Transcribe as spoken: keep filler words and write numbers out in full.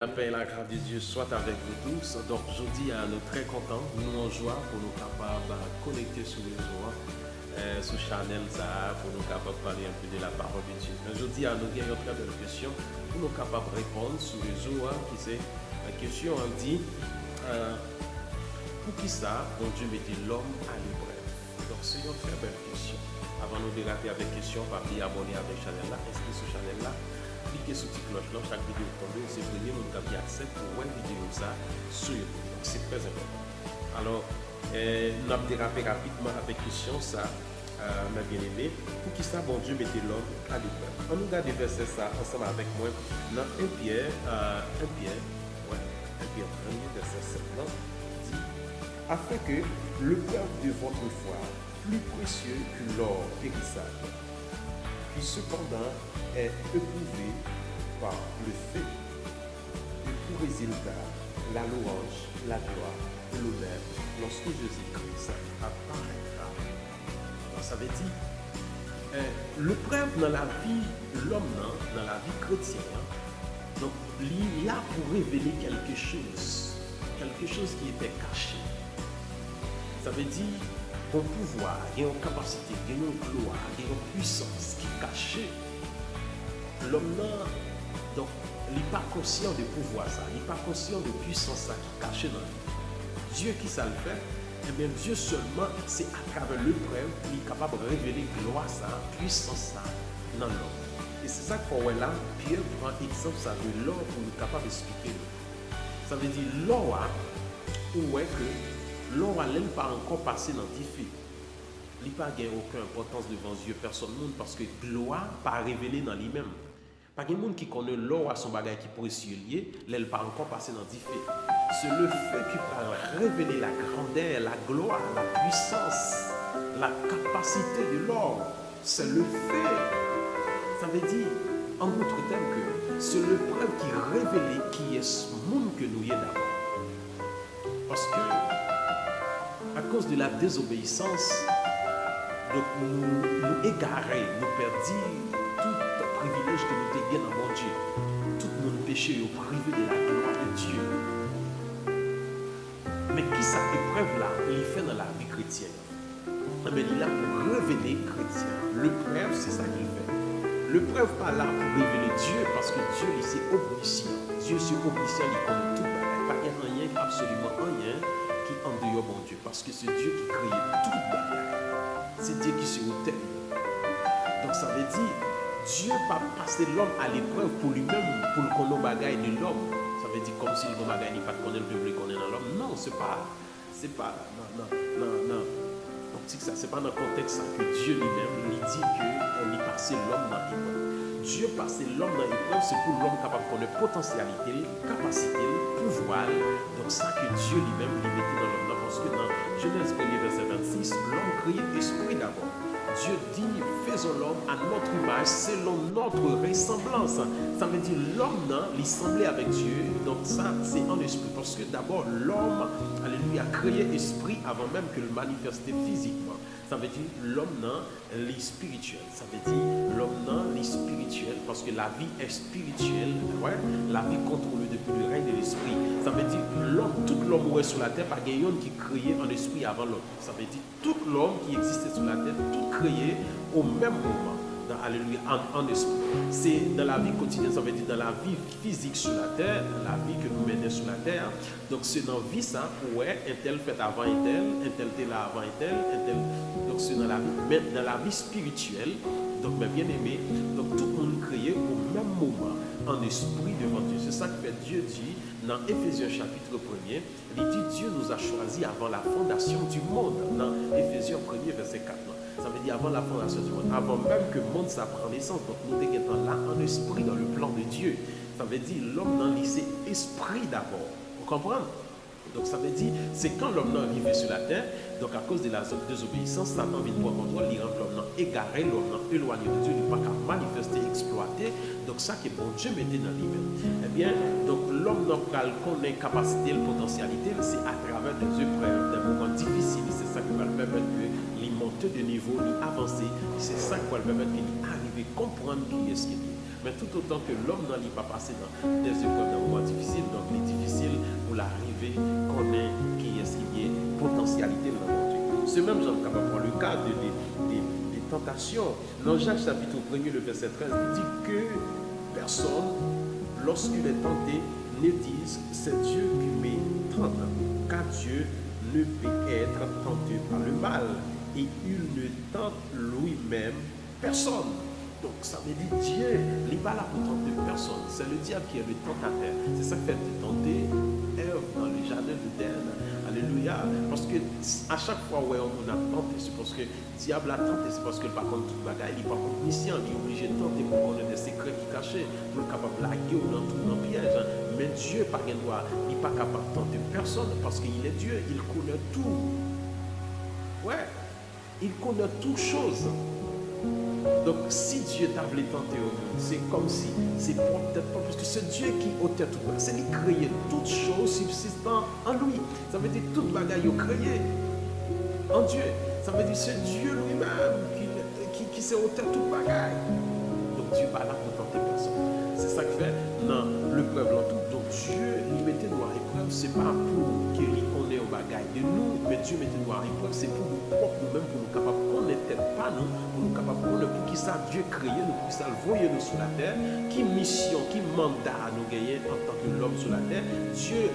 La paix et la grâce de Dieu soit avec vous tous. Donk, jodi a, nou trè kontan, nou an jwa pou nou kapab konekte sou rezo a, eh, sou chanèl sa a, pou nou kapab pale un peu de la parole de Dieu. Men jodi a, nou gen yon trè bèl kesyon pou nou kapab reponn sou rezo a, ki se, eh, kesyon an di, eh, poukisa Bondye mete lòm a leprèv? Donk, se yon trè bèl kesyon. Avan nou derape avèk kesyon, pa bliye abòne avèk chanèl la, enskri sou chanèl la, klike sou ti klòch lan, chak videyo k tonbe, ou se premye moun k ap gen aksè pou wè videyo sa sou YouTube. Donk, se trè enpòtan. Alò, eh, n ap derape rapidman avèk kesyon sa, eh, mè byeneme, poukisa Bondye mete lòm a leprèv? Ann nou gade vèsè sa ansanm avèk mwen nan en Pyè, eh, en Pyè, wè, en Pyè premye, vèsè sèt lan, di, afin que l'épreuve de votre foi, plus précieuse que l'or périssable, qui cependant est éprouvée par le feu, eut pour résultat la louange, la gloire et l'honneur lorsque Jésus-Christ apparaîtra. Donk, sa vle di, eh, leprèv nan lavi lòm nan, nan lavi kretyen an, donk, li la pou revele quelque chose, quelque chose qui était caché. Sa vle di, gon pouvwa, gen yon kapasite, gen yon glwa, gen yon pwisans ki kache. Lòm nan, donk, li pa konsyan de pouvwa sa, li pa konsyan de pwisans sa ki kache nan li. Dye, kisa l fè? Ebyen, Dye sèlman, se atravè leprèv pou li kapab revele glwa sa, pwisans sa nan lòm. E se sa k fè w wè la, Pyè pran egzanp sa de lò pou li kapab esplike nou. Sa vle di lò a, ou wè ke lò a, lè l pa ankò pase nan dife, li pa gen okenn enpòtans devan zye pèsonn moun, paske glwa pa revele nan li menm. Pa gen moun ki konnen lò a se yon bagay ki presye l ye, lè l pa ankò pase nan dife. Se le feu ki pral revele la grandeur, la gloire, la puissance, la capacité de l'or. C'est le feu. Sa vle di, an d'autres termes, ke se leprèv ki revele kiyès moun ke nou ye dabò. Paske, akoz de la désobéissance, donk, nou, nou egare, nou pèdi tout privilèj ke nou te gen nan Bondye. Tout moun peche, yo prive de la gloire de Dieu. Men kisa eprèv la li fè nan lavi kretyen an? Enben, li la pou revele kretyen an. Leprèv, se sa ke l fè. Leprèv pa la pou revele Dye, paske Dye, li se omnisyan. Dye se omnisyan, li konnen tout bagay. Pa gen anyen, absoliman anyen, ki andeyò Bondye, paske se Dye ki kreye tout bagay. Se Dye ki se otè yo. Donk, sa vle di, Dye pa pase lòm a leprèv pou li menm, pou l konnen yon bagay de lòm. Sa vle di, kòmsi l gen yon bagay li pa t konnen, l te vle konnen nan lòm. Non, se pa Se pa nan, nan, nan, nan optik sa, se pa nan kontèks sa ke Dye li menm, li di ke, eh, li pase lòm nan eprèv. Dye pase lòm nan eprèv, se pou lòm kapab konnen potansyalite l, kapasite l, pouvwa l. Donk, sa ke Dye li menm, li mete nan lòm nan, paske nan Jenèz premye vèsè vennsis, lòm kreye espri dabò. Dye di, faisons l'homme à notre image, selon notre ressemblance. Sa vle di lòm nan, li sanble avèk Dye. Donk, sa, se an espri. Paske dabò, lòm, alelouya, kreye espri avan menm ke l manifeste fizikman. Sa vle di lòm nan, li espirityèl. Sa vle di lòm nan, li espirityèl, paske lavi espirityèl, wè, lavi kontwole depi le règne de l'esprit. Sa vle di lòm, tout lòm ou wè sou latè, pa gen yonn ki kreye an espri avan lòt. Sa vle di tout lòm ki egziste sou latè, tout kreye o menm moman, nan, alelouya, an, an espri. Se nan lavi kotidyèn, sa vle di nan lavi fizik sou latè, nan lavi ke nou mennen sou latè a. Donk, se nan vi sa, ou wè, entèl fèt avan entèl, entèl te la avan entèl, entèl, donk, se nan lavi. Men nan lavi espirityèl, donk, mè byeneme, donk, tout moun kreye o menm moman, an espri devan Dye. Se sa k fè Dye di nan Efezyen chapit premye, li di, Dieu nous a choisis avant la fondation du monde, nan Efezyen premye vèsè kat lan. Sa vle di avan la fondation du monde, avan menm ke mond sa pran nesans, donk nou te gentan la an espri dans le plan de Dieu. Sa vle di lòm nan li se espri dabò. Ou konprann? Donk sa vle di, se kan lòm nan rive sou latè, donk akoz de la désobéissance, Satan vin pran kontwòl, li rann lòm nan egare, lòm nan elwanye de Dye, li pa ka manifeste, eksplwate, donk sa ke Bondye mete nan li menm. Ebyen, donk lòm nan pral konnen kapasite l, potansyalite l, se atravè de zeprèv, de moman difisil, se sa ki pral pèmèt ke li monte de nivo, li avanse, e se sa ki pral pèmèt ke li arive konprann kiyès ke li ye. Men toutotan ke lòm nan li pa pase nan de zeprèv, nan moman difisil, Menm jan nou kapab pran le ka de, de, de, de tantasyon. Nan Jak chapit premye, le vèsè trèz, li di ke pèsòn, lòskil è tante, ne diz, c'est Dieu qui me tente, car Dieu ne peut être tenté par le mal, et il ne tente lui-même personne. Donk, sa vle di Dye, li pa la pou tante pèsòn. C'est le diable qui est le tentateur. Se sa k fè l te tante Èv nan le jardin d'Éden. Alelouya. Paske a chak fwa w wè yon moun ap tante, se paske dyab la tante, se paske l pa konn tout bagay, li pa omnisyan, li oblije tante pou konnen de sekrè ki kache, pou l kapab lage w nan twou, nan pyèj. Men Dye pa gen dwa, li pa kapab tante pèsòn, paske il est Dieu, il connaît tout. Ouais. Il connaît toutes choses. Donk, si Dye ta vle tante yon moun, se kòmsi se pwòp tèt pa, paske se Dye ki otè tout bagay. Se li kreye tout chose subsistant en lui. Sa vle di tout bagay yo kreye an Dye. Sa vle di se Dye li menm ki, ki, ki se otè tout bagay. Donk, Dye pa la pou tante pèsòn. Se sa k fè nan leprèv lan tou. Donk, Dye, li mete nou a eprèv, se pa pou ke li konnen yon bagay de nou, men Dye mete nou a eprèv, se pou nou pwòp nou menm, pou nou kapab konnen tèt pa nou, pou nou kapab konnen poukisa Dye kreye nou, poukisa l voye nou sou latè, ki misyon, ki manda nou genyen antanke lòm sou latè. Dye